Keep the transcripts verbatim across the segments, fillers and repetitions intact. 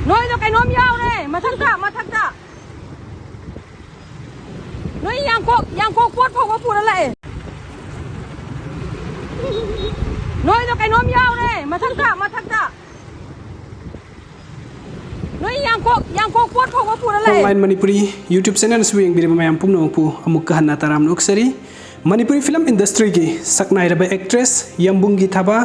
ꯅꯣꯏꯗꯣ ꯀꯩꯅꯣꯝ ꯌꯥꯎꯔꯦ ꯃꯊꯛꯇ, ꯃꯊꯛꯇ꯫ ꯅꯣꯏ ꯌꯥꯡꯀꯣꯛ, ꯌꯥꯡꯀꯣꯛ ꯄꯣꯠ ꯐꯧꯕ ꯄꯨꯔ ꯂꯥꯛꯑꯦ꯫ ꯅꯣꯏꯗꯣ ꯀꯩꯅꯣꯝ ꯌꯥꯎꯔꯦ ꯃꯊꯛꯇ, ꯃꯊꯛꯇ꯫ ꯅꯣꯏ ꯌꯥꯡꯀꯣꯛ, ꯌꯥꯡꯀꯣꯛ ꯄꯣꯠ ꯐꯧꯕ ꯄꯨꯔ ꯂꯥꯛꯑꯦ꯫ Online Manipuri YouTube channel ꯑꯁꯤꯕꯨ ꯌꯦꯡꯕꯤꯔꯤꯕ ꯃꯌꯥꯝ ꯄꯨꯝꯅꯃꯛꯄꯨ ꯑꯃꯨꯛꯀ ꯍꯟꯅ ꯇꯔꯥꯝꯅ ꯑꯣꯛꯆꯔꯤ꯫ ꯃꯅꯤꯄꯨꯔꯤ film industry ꯒꯤ ꯁꯛꯅꯥꯏꯔꯕ actress ꯌꯥꯝꯕꯨꯡꯒꯤ ꯊꯕꯥ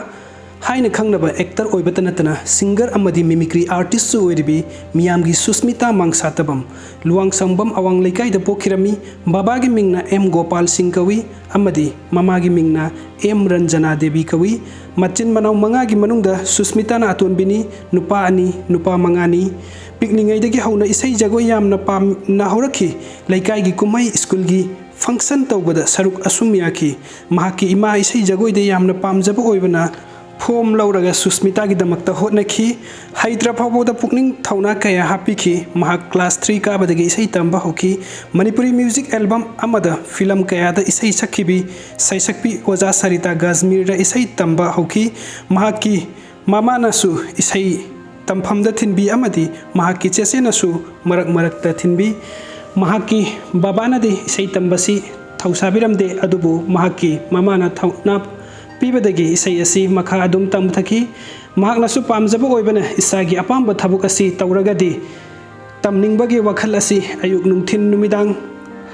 ꯍꯥꯏꯅ ꯈꯪꯅꯕ actor ꯑꯣꯏꯕꯇ ꯅꯠꯇꯅ singer ꯑꯃꯗꯤ mimicry artist ꯁꯨ ꯑꯣꯏꯔꯤꯕꯤ ꯃꯤꯌꯥꯝꯒꯤ ꯁꯨꯁꯃꯤꯇꯥ ꯃꯥꯡꯁꯥꯇꯕꯝ ꯂꯨꯋꯥꯡꯁꯪꯕꯝ ꯑꯋꯥꯡ ꯂꯩꯀꯥꯏꯗ ꯄꯣꯛꯈꯤꯔꯝꯃꯤ꯫ ꯕꯕꯥꯒꯤ ꯃꯤꯡꯅ ꯑꯦꯝ ꯒꯣꯄꯥꯜ ꯁꯤꯡ ꯀꯧꯏ ꯑꯃꯗꯤ ꯃꯃꯥꯒꯤ ꯃꯤꯡꯅ ꯑꯦꯝ ꯔꯟꯖꯅꯥ ꯗꯦꯕꯤ ꯀꯧꯏ꯫ ꯃꯆꯤꯟ ꯃꯅꯥꯎ ꯃꯉꯥꯒꯤ ꯃꯅꯨꯡꯗ ꯁꯨꯁꯃꯤꯇꯥꯅ ꯑꯇꯣꯟꯕꯤꯅꯤ꯫ ꯅꯨꯄꯥ ꯑꯅꯤ, ꯅꯨꯄꯥ ꯃꯉꯥꯅꯤ꯫ ꯄꯤꯛꯂꯤꯉꯩꯗꯒꯤ ꯍꯧꯅ ꯏꯁꯩ ꯖꯒꯣꯏ ꯌꯥꯝꯅ ꯄꯥꯝꯅ ꯍꯧꯔꯛꯈꯤ꯫ ꯂꯩꯀꯥꯏꯒꯤ ꯀꯨꯝꯍꯩ, ꯁ꯭ꯀꯨꯜꯒꯤ function ꯇꯧꯕꯗ ꯁꯔꯨꯛ ꯑꯁꯨꯝ ꯌꯥꯈꯤ꯫ ꯃꯍꯥꯛꯀꯤ ꯏꯃꯥ ꯏꯁꯩ ꯖꯒꯣꯏꯗ ꯌꯥꯝꯅ ꯄꯥꯝꯖꯕ ꯑꯣꯏꯕꯅ ꯐꯣꯝ ꯂꯧꯔꯒ ꯁꯨꯁꯃꯤꯇꯥꯒꯤꯗꯃꯛꯇ ꯍꯣꯠꯅꯈꯤ꯫ ꯍꯩꯇ꯭ꯔ ꯐꯥꯎꯕꯗ ꯄꯨꯛꯅꯤꯡ ꯊꯧꯅꯥ ꯀꯌꯥ ꯍꯥꯞꯄꯤꯈꯤ꯫ ꯃꯍꯥꯛ class three ꯀꯥꯕꯗꯒꯤ ꯏꯁꯩ ꯇꯝꯕ ꯍꯧꯈꯤ꯫ ꯃꯅꯤꯄꯨꯔꯤ music album ꯑꯃꯗ film ꯀꯌꯥꯗ ꯏꯁꯩ ꯁꯛꯈꯤꯕꯤ ꯁꯩꯁꯛꯄꯤ ꯑꯣꯖꯥ ꯁꯔꯤꯇꯥ ꯒꯥꯖꯃꯤꯔꯗ ꯏꯁꯩ ꯇꯝꯕ ꯍꯧꯈꯤ꯫ ꯃꯍꯥꯛꯀꯤ ꯃꯃꯥꯅꯁꯨ ꯏꯁꯩ ꯇꯝꯐꯝꯗ ꯊꯤꯟꯕꯤ ꯑꯃꯗꯤ ꯃꯍꯥꯛꯀꯤ ꯆꯦꯆꯦꯅꯁꯨ ꯃꯔꯛ ꯃꯔꯛꯇ ꯊꯤꯟꯕꯤ꯫ ꯃꯍꯥꯛꯀꯤ ꯕꯕꯥꯅꯗꯤ ꯏꯁꯩ ꯇꯝꯕꯁꯤ ꯊꯧꯁꯥꯕꯤꯔꯝꯗꯦ, ꯑꯗꯨꯕꯨ ꯃꯍꯥꯛꯀꯤ ꯃꯃꯥꯅ ꯊꯧꯅꯥ ꯄꯤꯕꯗꯒꯤ ꯏꯁꯩ ꯑꯁꯤ ꯃꯈꯥ ꯑꯗꯨꯝ ꯇꯝꯊꯈꯤ꯫ ꯃꯍꯥꯛꯅꯁꯨ ꯄꯥꯝꯖꯕ ꯑꯣꯏꯕꯅ ꯏꯁꯥꯒꯤ ꯑꯄꯥꯝꯕ ꯊꯕꯛ ꯑꯁꯤ ꯇꯧꯔꯒꯗꯤ ꯇꯝꯅꯤꯡꯕꯒꯤ ꯋꯥꯈꯜ ꯑꯁꯤ ꯑꯌꯨꯛ, ꯅꯨꯡꯊꯤꯜ, ꯅꯨꯃꯤꯗꯥꯡ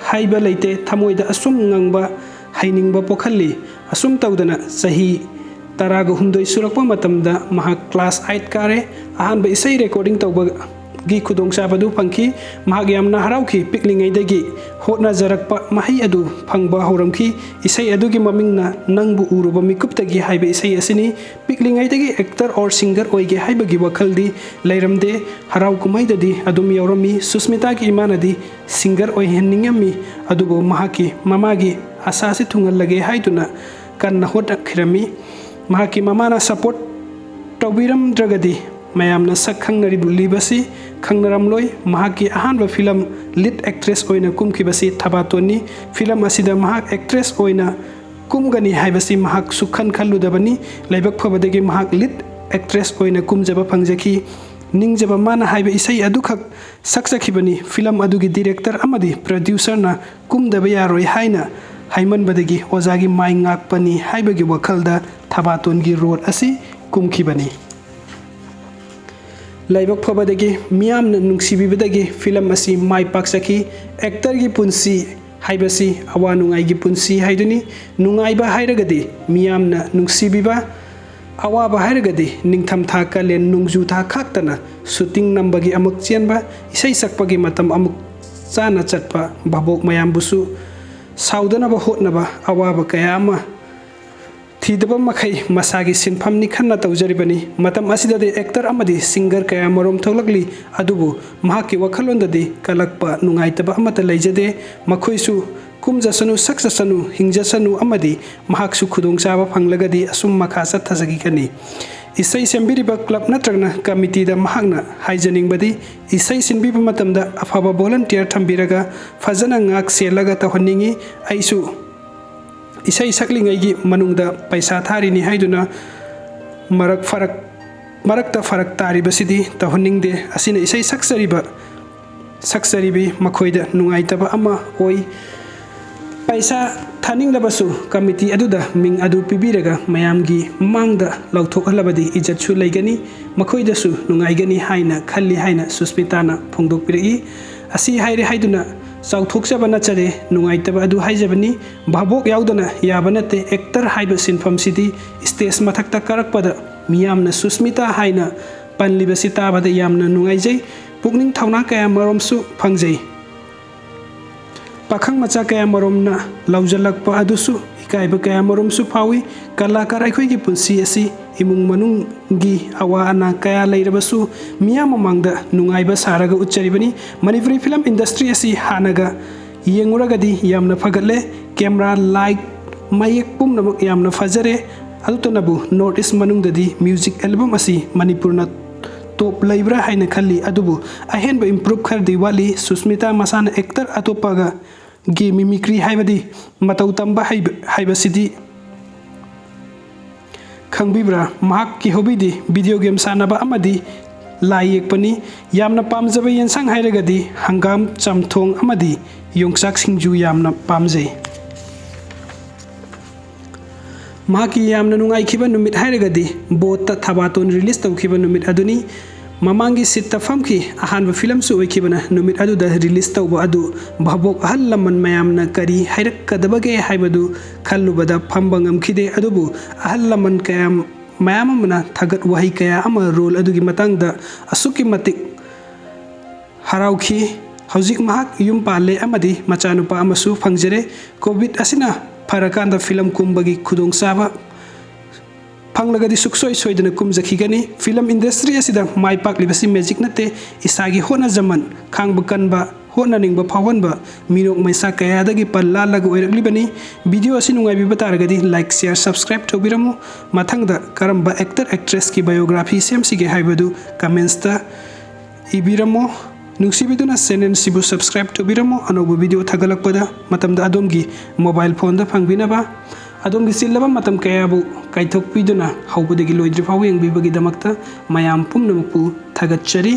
ꯍꯥꯏꯕ ꯂꯩꯇꯦ, ꯊꯃꯣꯏꯗ ꯑꯁꯨꯝ ꯉꯪꯕ, ꯍꯩꯅꯤꯡꯕ ꯄꯣꯛꯍꯜꯂꯤ꯫ ꯑꯁꯨꯝ ꯇꯧꯗꯅ ꯆꯍꯤ ꯇꯔꯥꯒ ꯍꯨꯝꯗꯣꯏ ꯁꯨꯔꯛꯄ ꯃꯇꯝꯗ ꯃꯍꯥꯛ class eight ꯀꯥꯔꯦ꯫ ꯑꯍꯥꯟꯕ ꯏꯁꯩ recording ꯇꯧꯕꯒꯤ ꯈꯨꯗꯣꯡꯆꯥꯕꯗꯨ ꯐꯪꯈꯤ꯫ ꯃꯍꯥꯛ ꯌꯥꯝꯅ ꯍꯔꯥꯎꯈꯤ꯫ ꯄꯤꯛꯂꯤꯉꯩꯗꯒꯤ ꯍꯣꯠꯅꯖꯔꯛꯄ ꯃꯍꯩ ꯑꯗꯨ ꯐꯪꯕ ꯍꯧꯔꯝꯈꯤ꯫ ꯏꯁꯩ ꯑꯗꯨꯒꯤ ꯃꯃꯤꯡꯅ "ꯅꯪꯕꯨ ꯎꯔꯨꯕ ꯃꯤꯀꯨꯞꯇꯒꯤ" ꯍꯥꯏꯕ ꯏꯁꯩ ꯑꯁꯤꯅꯤ꯫ ꯄꯤꯛꯂꯤꯉꯩꯗꯒꯤ actor or singer ꯑꯣꯏꯒꯦ ꯍꯥꯏꯕꯒꯤ ꯋꯥꯈꯜꯗꯤ ꯂꯩꯔꯝꯗꯦ꯫ ꯍꯔꯥꯎ ꯀꯨꯝꯍꯩꯗꯗꯤ ꯑꯗꯨꯝ ꯌꯥꯎꯔꯝꯃꯤ꯫ ꯁꯨꯁꯃꯤꯇꯥꯒꯤ ꯏꯃꯥꯅꯗꯤ singer ꯑꯣꯏꯍꯟꯅꯤꯡꯉꯝꯃꯤ, ꯑꯗꯨꯕꯨ ꯃꯍꯥꯛꯀꯤ ꯃꯃꯥꯒꯤ ꯑꯁꯥꯁꯤ ꯊꯨꯡꯍꯜꯂꯒꯦ ꯍꯥꯏꯗꯨꯅ ꯀꯟꯅ ꯍꯣꯠꯅꯈꯤꯔꯝꯃꯤ꯫ ꯃꯍꯥꯛꯀꯤ ꯃꯃꯥꯅ support ꯇꯧꯕꯤꯔꯝꯗ꯭ꯔꯒꯗꯤ ꯃꯌꯥꯝꯅ ꯁꯛ ꯈꯪꯅꯔꯤꯕꯁꯤ ꯈꯪꯅꯔꯝꯂꯣꯏ꯫ ꯃꯍꯥꯛꯀꯤ ꯑꯍꯥꯟꯕ film lead actress ꯑꯣꯏꯅ ꯀꯨꯝꯈꯤꯕꯁꯤ ꯊꯕꯥꯇꯣꯟꯅꯤ꯫ Film ꯑꯁꯤꯗ ꯃꯍꯥꯛ actress ꯑꯣꯏꯅ ꯀꯨꯝꯒꯅꯤ ꯍꯥꯏꯕꯁꯤ ꯃꯍꯥꯛ ꯁꯨꯛꯈꯟ ꯈꯜꯂꯨꯗꯕꯅꯤ꯫ ꯂꯥꯏꯕꯛ ꯐꯕꯗꯒꯤ ꯃꯍꯥꯛ lead actress ꯑꯣꯏꯅ ꯀꯨꯝꯖꯕ ꯐꯪꯖꯈꯤ꯫ ꯅꯤꯡꯖꯕ ꯃꯥꯅ ꯍꯥꯏꯕ ꯏꯁꯩ ꯑꯗꯨꯈꯛ ꯁꯛꯆꯈꯤꯕꯅꯤ꯫ ꯐꯤꯂꯝ ꯑꯗꯨꯒꯤ ꯗꯤꯔꯦꯛꯇꯔ ꯑꯃꯗꯤ ꯄ꯭ꯔꯗ꯭ꯌꯨꯁꯔꯅ ꯀꯨꯝꯗꯕ ꯌꯥꯔꯣꯏ ꯍꯥꯏꯅ ꯍꯥꯏꯃꯟꯕꯗꯒꯤ ꯑꯣꯖꯥꯒꯤ ꯃꯥꯏ ꯉꯥꯛꯄꯅꯤ ꯍꯥꯏꯕꯒꯤ ꯋꯥꯈꯜꯗ ꯊꯕꯥꯇꯣꯟꯒꯤ ꯔꯣꯜ ꯑꯁꯤ ꯀꯨꯝꯈꯤꯕꯅꯤ꯫ ꯂꯥꯏꯕꯛ ꯐꯕꯗꯒꯤ, ꯃꯤꯌꯥꯝꯅ ꯅꯨꯡꯁꯤꯕꯤꯕꯗꯒꯤ ꯐꯤꯂꯝ ꯑꯁꯤ ꯃꯥꯏ ꯄꯥꯛꯆꯈꯤ꯫ ꯑꯦꯛꯇꯔꯒꯤ ꯄꯨꯟꯁꯤ ꯍꯥꯏꯕꯁꯤ ꯑꯋꯥ ꯅꯨꯡꯉꯥꯏꯒꯤ ꯄꯨꯟꯁꯤ ꯍꯥꯏꯗꯨꯅꯤ꯫ ꯅꯨꯡꯉꯥꯏꯕ ꯍꯥꯏꯔꯒꯗꯤ ꯃꯤꯌꯥꯝꯅ ꯅꯨꯡꯁꯤꯕꯤꯕ, ꯑꯋꯥꯕ ꯍꯥꯏꯔꯒꯗꯤ ꯅꯤꯡꯊꯝꯊꯥ, ꯀꯥꯂꯦꯟ, ꯅꯣꯡꯖꯨ ꯊꯥ ꯈꯥꯛꯇꯅ ꯁꯨꯇꯤꯡ ꯅꯝꯕꯒꯤ ꯑꯃꯨꯛ ꯆꯦꯟꯕ, ꯏꯁꯩ ꯁꯛꯄꯒꯤ ꯃꯇꯝ ꯑꯃꯨꯛ ꯆꯥꯅ ꯆꯠꯄ, ꯚꯥꯕꯣꯛ ꯃꯌꯥꯝꯕꯨꯁꯨ ꯁꯥꯎꯗꯅꯕ ꯍꯣꯠꯅꯕ, ꯑꯋꯥꯕ ꯀꯌꯥ ꯑꯃ ꯊꯤꯗꯕ ꯃꯈꯩ ꯃꯁꯥꯒꯤ ꯁꯤꯟꯐꯝꯅꯤ ꯈꯟꯅ ꯇꯧꯖꯔꯤꯕꯅꯤ꯫ ꯃꯇꯝ ꯑꯁꯤꯗꯗꯤ ꯑꯦꯛꯇꯔ ꯑꯃꯗꯤ ꯁꯤꯡꯒꯔ ꯀꯌꯥ ꯃꯔꯨꯝ ꯊꯣꯛꯂꯛꯂꯤ, ꯑꯗꯨꯕꯨ ꯃꯍꯥꯛꯀꯤ ꯋꯥꯈꯜꯂꯣꯟꯗꯗꯤ ꯀꯜꯂꯛꯄ, ꯅꯨꯡꯉꯥꯏꯇꯕ ꯑꯃꯠꯇ ꯂꯩꯖꯗꯦ꯫ ꯃꯈꯣꯏꯁꯨ ꯀꯨꯝꯖꯁꯅꯨ, ꯁꯛꯆꯁꯅꯨ, ꯍꯤꯡꯖꯁꯅꯨ ꯑꯃꯗꯤ ꯃꯍꯥꯛꯁꯨ ꯈꯨꯗꯣꯡꯆꯥꯕ ꯐꯪꯂꯒꯗꯤ ꯑꯁꯨꯝ ꯃꯈꯥ ꯆꯠꯊꯖꯈꯤꯒꯅꯤ꯫ ꯏꯁꯩ ꯁꯦꯝꯕꯤꯔꯤꯕ ꯀ꯭ꯂꯕ ꯅꯠꯇ꯭ꯔꯒꯅ ꯀꯃꯤꯇꯤꯗ ꯃꯍꯥꯛꯅ ꯍꯥꯏꯖꯅꯤꯡꯕꯗꯤ, ꯏꯁꯩ ꯁꯤꯟꯕꯤꯕ ꯃꯇꯝꯗ ꯑꯐꯕ ꯚꯣꯂꯟꯇꯤꯌꯔ ꯊꯝꯕꯤꯔꯒ ꯐꯖꯅ ꯉꯥꯛ ꯁꯦꯜꯂꯒ ꯇꯧꯍꯟꯅꯤꯡꯏ꯫ ꯑꯩꯁꯨ ꯏꯁꯩ ꯁꯛꯂꯤꯉꯩꯒꯤ ꯃꯅꯨꯡꯗ ꯄꯩꯁꯥ ꯊꯥꯔꯤꯅꯤ ꯍꯥꯏꯗꯨꯅ ꯃꯔꯛ ꯐꯔꯛ, ꯃꯔꯛꯇ ꯐꯔꯛ ꯇꯥꯔꯤꯕꯁꯤꯗꯤ ꯇꯧꯍꯟꯅꯤꯡꯗꯦ꯫ ꯑꯁꯤꯅ ꯏꯁꯩ ꯁꯛꯆꯔꯤꯕ, ꯁꯛꯆꯔꯤꯕꯤ ꯃꯈꯣꯏꯗ ꯅꯨꯡꯉꯥꯏꯇꯕ ꯑꯃ ꯑꯣꯏ꯫ ꯄꯩꯁꯥ ꯊꯥꯅꯤꯡꯂꯕꯁꯨ ꯀꯃꯤꯇꯤ ꯑꯗꯨꯗ ꯃꯤꯡ ꯑꯗꯨ ꯄꯤꯕꯤꯔꯒ ꯃꯌꯥꯝꯒꯤ ꯃꯃꯥꯡꯗ ꯂꯥꯎꯊꯣꯛꯍꯜꯂꯕꯗꯤ ꯏꯖꯠꯁꯨ ꯂꯩꯒꯅꯤ, ꯃꯈꯣꯏꯗꯁꯨ ꯅꯨꯡꯉꯥꯏꯒꯅꯤ ꯍꯥꯏꯅ ꯈꯜꯂꯤ ꯍꯥꯏꯅ ꯁꯨꯁꯃꯤꯇꯥꯅ ꯐꯣꯡꯗꯣꯛꯄꯤꯔꯛꯏ꯫ ꯑꯁꯤ ꯍꯥꯏꯔꯦ ꯍꯥꯏꯗꯨꯅ ꯆꯥꯎꯊꯣꯛꯆꯕ ꯅꯠꯆꯗꯦ, ꯅꯨꯡꯉꯥꯏꯇꯕ ꯑꯗꯨ ꯍꯥꯏꯖꯕꯅꯤ꯫ ꯚꯥꯕꯣꯛ ꯌꯥꯎꯗꯅ ꯌꯥꯕ ꯅꯠꯇꯦ꯫ ꯑꯦꯛꯇꯔ ꯍꯥꯏꯕ ꯁꯤꯟꯐꯝꯁꯤꯗꯤ ꯁ꯭ꯇꯦꯖ ꯃꯊꯛꯇ ꯀꯥꯔꯛꯄꯗ ꯃꯤꯌꯥꯝꯅ ꯁꯨꯁꯃꯤꯇꯥ ꯍꯥꯏꯅ ꯄꯜꯂꯤꯕꯁꯤ ꯇꯥꯕꯗ ꯌꯥꯝꯅ ꯅꯨꯡꯉꯥꯏꯖꯩ꯫ ꯄꯨꯛꯅꯤꯡ ꯊꯧꯅꯥ ꯀꯌꯥ ꯃꯔꯨꯝꯁꯨ ꯐꯪꯖꯩ꯫ ꯄꯥꯈꯪ ꯃꯆꯥ ꯀꯌꯥ ꯃꯔꯨꯝꯅ ꯂꯧꯖꯜꯂꯛꯄ ꯑꯗꯨꯁꯨ ꯏꯀꯥꯏꯕ ꯀꯌꯥ ꯃꯔꯨꯝꯁꯨ ꯐꯥꯎꯏ꯫ ꯀꯂꯥꯀꯥꯔ ꯑꯩꯈꯣꯏꯒꯤ ꯄꯨꯟꯁꯤ ꯑꯁꯤ ꯏꯃꯨꯡ ꯃꯅꯨꯡꯒꯤ ꯑꯋꯥ ꯑꯅꯥ ꯀꯌꯥ ꯂꯩꯔꯕꯁꯨ ꯃꯤꯌꯥꯝ ꯃꯃꯥꯡꯗ ꯅꯨꯡꯉꯥꯏꯕ ꯁꯥꯔꯒ ꯎꯠꯆꯔꯤꯕꯅꯤ꯫ ꯃꯅꯤꯄꯨꯔꯤ ꯐꯤꯂꯝ ꯏꯟꯗꯁꯇ꯭ꯔꯤ ꯑꯁꯤ ꯍꯥꯟꯅꯒ ꯌꯦꯡꯉꯨꯔꯒꯗꯤ ꯌꯥꯝꯅ ꯐꯒꯠꯂꯦ꯫ ꯀꯦꯃꯦꯔꯥ, ꯂꯥꯏꯠ, ꯃꯌꯦꯛ ꯄꯨꯝꯅꯃꯛ ꯌꯥꯝꯅ ꯐꯖꯔꯦ꯫ ꯑꯗꯨꯇꯅꯕꯨ ꯅꯣꯔꯠ ꯏꯁ ꯃꯅꯨꯡꯗꯗꯤ ꯃ꯭ꯌꯨꯖꯤꯛ ꯑꯦꯜꯕꯝ ꯑꯁꯤ ꯃꯅꯤꯄꯨꯔꯅ ꯇꯣꯞ ꯂꯩꯕ꯭ꯔꯥ ꯍꯥꯏꯅ ꯈꯜꯂꯤ꯫ ꯑꯗꯨꯕꯨ ꯑꯍꯦꯟꯕ ꯏꯝꯄ꯭ꯔꯨꯞ ꯈꯔꯗꯤ ꯋꯥꯠꯂꯤ꯫ ꯁꯨꯁꯃꯤꯇꯥ ꯃꯁꯥꯅ ꯑꯦꯛꯇꯔ ꯑꯇꯣꯞꯄꯒꯤ ꯃꯤꯃꯤꯀ꯭ꯔꯤ ꯍꯥꯏꯕꯗꯤ ꯃꯇꯧ ꯇꯝꯕ ꯍꯩꯕ, ꯍꯩꯕꯁꯤꯗꯤ ꯈꯪꯕꯤꯕ꯭ꯔꯥ? ꯃꯍꯥꯛꯀꯤ ꯍꯣꯕꯤꯗꯤ ꯚꯤꯗꯤꯑꯣ ꯒꯦꯝ ꯁꯥꯟꯅꯕ ꯑꯃꯗꯤ ꯂꯥꯏ ꯌꯦꯛꯄꯅꯤ꯫ ꯌꯥꯝꯅ ꯄꯥꯝꯖꯕ ꯌꯦꯟꯁꯥꯡ ꯍꯥꯏꯔꯒꯗꯤ ꯍꯪꯒꯥꯝ ꯆꯝꯊꯣꯡ ꯑꯃꯗꯤ ꯌꯣꯡꯆꯥꯛ ꯁꯤꯡꯖꯨ ꯌꯥꯝꯅ ꯄꯥꯝꯖꯩ꯫ ꯃꯍꯥꯛꯀꯤ ꯌꯥꯝꯅ ꯅꯨꯡꯉꯥꯏꯈꯤꯕ ꯅꯨꯃꯤꯠ ꯍꯥꯏꯔꯒꯗꯤ ꯕꯣꯠꯇ ꯊꯕꯥꯇꯣꯟ ꯔꯤꯂꯤꯁ ꯇꯧꯈꯤꯕ ꯅꯨꯃꯤꯠ ꯑꯗꯨꯅꯤ꯫ ꯃꯃꯥꯡꯒꯤ ꯁꯤꯠꯇ ꯐꯝꯈꯤ꯫ ꯑꯍꯥꯟꯕ ꯐꯤꯂꯝꯁꯨ ꯑꯣꯏꯈꯤꯕꯅ ꯅꯨꯃꯤꯠ ꯑꯗꯨꯗ ꯔꯤꯂꯤꯁ ꯇꯧꯕ ꯑꯗꯨ ꯚꯥꯕꯣꯛ ꯑꯍꯜ ꯂꯃꯟ ꯃꯌꯥꯝꯅ ꯀꯔꯤ ꯍꯥꯏꯔꯛꯀꯗꯕꯒꯦ ꯍꯥꯏꯕꯗꯨ ꯈꯜꯂꯨꯕꯗ ꯐꯝꯕ ꯉꯝꯈꯤꯗꯦ꯫ ꯑꯗꯨꯕꯨ ꯑꯍꯜ ꯂꯃꯟ ꯀꯌꯥ ꯃꯌꯥꯝ ꯑꯃꯅ ꯊꯥꯒꯠ ꯋꯥꯍꯩ ꯀꯌꯥ ꯑꯃ ꯔꯣꯜ ꯑꯗꯨꯒꯤ ꯃꯇꯥꯡꯗ ꯑꯁꯨꯛꯀꯤ ꯃꯇꯤꯛ ꯍꯔꯥꯎꯈꯤ꯫ ꯍꯧꯖꯤꯛ ꯃꯍꯥꯛ ꯌꯨꯝ ꯄꯥꯜꯂꯦ ꯑꯃꯗꯤ ꯃꯆꯥꯅꯨꯄꯥ ꯑꯃꯁꯨ ꯐꯪꯖꯔꯦ꯫ ꯀꯣꯚꯤꯗ ꯑꯁꯤꯅ ꯐꯔꯀꯥꯟꯗ ꯐꯤꯂꯝ ꯀꯨꯝꯕꯒꯤ ꯈꯨꯗꯣꯡꯆꯥꯕ ꯐꯪꯂꯒꯗꯤ ꯁꯨꯛꯁꯣꯏ ꯁꯣꯏꯗꯅ ꯀꯨꯝꯖꯈꯤꯒꯅꯤ꯫ ꯐꯤꯂꯝ ꯏꯟꯗꯁꯇ꯭ꯔꯤ ꯑꯁꯤꯗ ꯃꯥꯏ ꯄꯥꯛꯂꯤꯕꯁꯤ ꯃꯦꯖꯤꯛ ꯅꯠꯇꯦ, ꯏꯁꯥꯒꯤ ꯍꯣꯠꯅꯖꯃꯟ, ꯈꯥꯡꯕ ꯀꯟꯕ, ꯍꯣꯠꯅꯅꯤꯡꯕ ꯐꯥꯎꯍꯟꯕ, ꯃꯤꯅꯣꯛ ꯃꯩꯁꯥ ꯀꯌꯥꯗꯒꯤ ꯄꯜ ꯂꯥꯜꯂꯒ ꯑꯣꯏꯔꯛꯂꯤꯕꯅꯤ꯫ ꯚꯤꯗꯤꯑꯣ ꯑꯁꯤ ꯅꯨꯡꯉꯥꯏꯕꯤꯕ ꯇꯥꯔꯒꯗꯤ ꯂꯥꯏꯛ, ꯁꯤꯌꯥꯔ, ꯁꯕꯁꯀ꯭ꯔꯥꯏꯕ ꯇꯧꯕꯤꯔꯝꯃꯨ꯫ ꯃꯊꯪꯗ ꯀꯔꯝꯕ ꯑꯦꯛꯇꯔ ꯑꯦꯛꯇ꯭ꯔꯦꯁꯀꯤ ꯕꯥꯏꯑꯣꯒ꯭ꯔꯥꯐꯤ ꯁꯦꯝꯁꯤꯒꯦ ꯍꯥꯏꯕꯗꯨ ꯀꯃꯦꯟꯁꯇ ꯏꯕꯤꯔꯝꯃꯣ꯫ ꯅꯨꯡꯁꯤꯕꯤꯗꯨꯅ ꯆꯦꯅꯦꯜꯁꯤꯕꯨ ꯁꯕꯁꯀ꯭ꯔꯥꯏꯕ ꯇꯧꯕꯤꯔꯝꯃꯣ꯫ ꯑꯅꯧꯕ ꯚꯤꯗꯤꯑꯣ ꯊꯥꯒꯠꯂꯛꯄꯗ ꯃꯇꯝꯗ ꯑꯗꯣꯝꯒꯤ ꯃꯣꯕꯥꯏꯜ ꯐꯣꯟꯗ ꯐꯪꯕꯤꯅꯕ꯫ ꯑꯗꯣꯝꯒꯤ ꯆꯤꯜꯂꯕ ꯃꯇꯝ ꯀꯌꯥꯕꯨ ꯀꯥꯏꯊꯣꯛꯄꯤꯗꯨꯅ ꯍꯧꯕꯗꯒꯤ ꯂꯣꯏꯗ꯭ꯔꯤ ꯐꯥꯎꯕ ꯌꯦꯡꯕꯤꯕꯒꯤꯗꯃꯛꯇ ꯃꯌꯥꯝ ꯄꯨꯝꯅꯃꯛꯄꯨ ꯊꯥꯒꯠꯆꯔꯤ꯫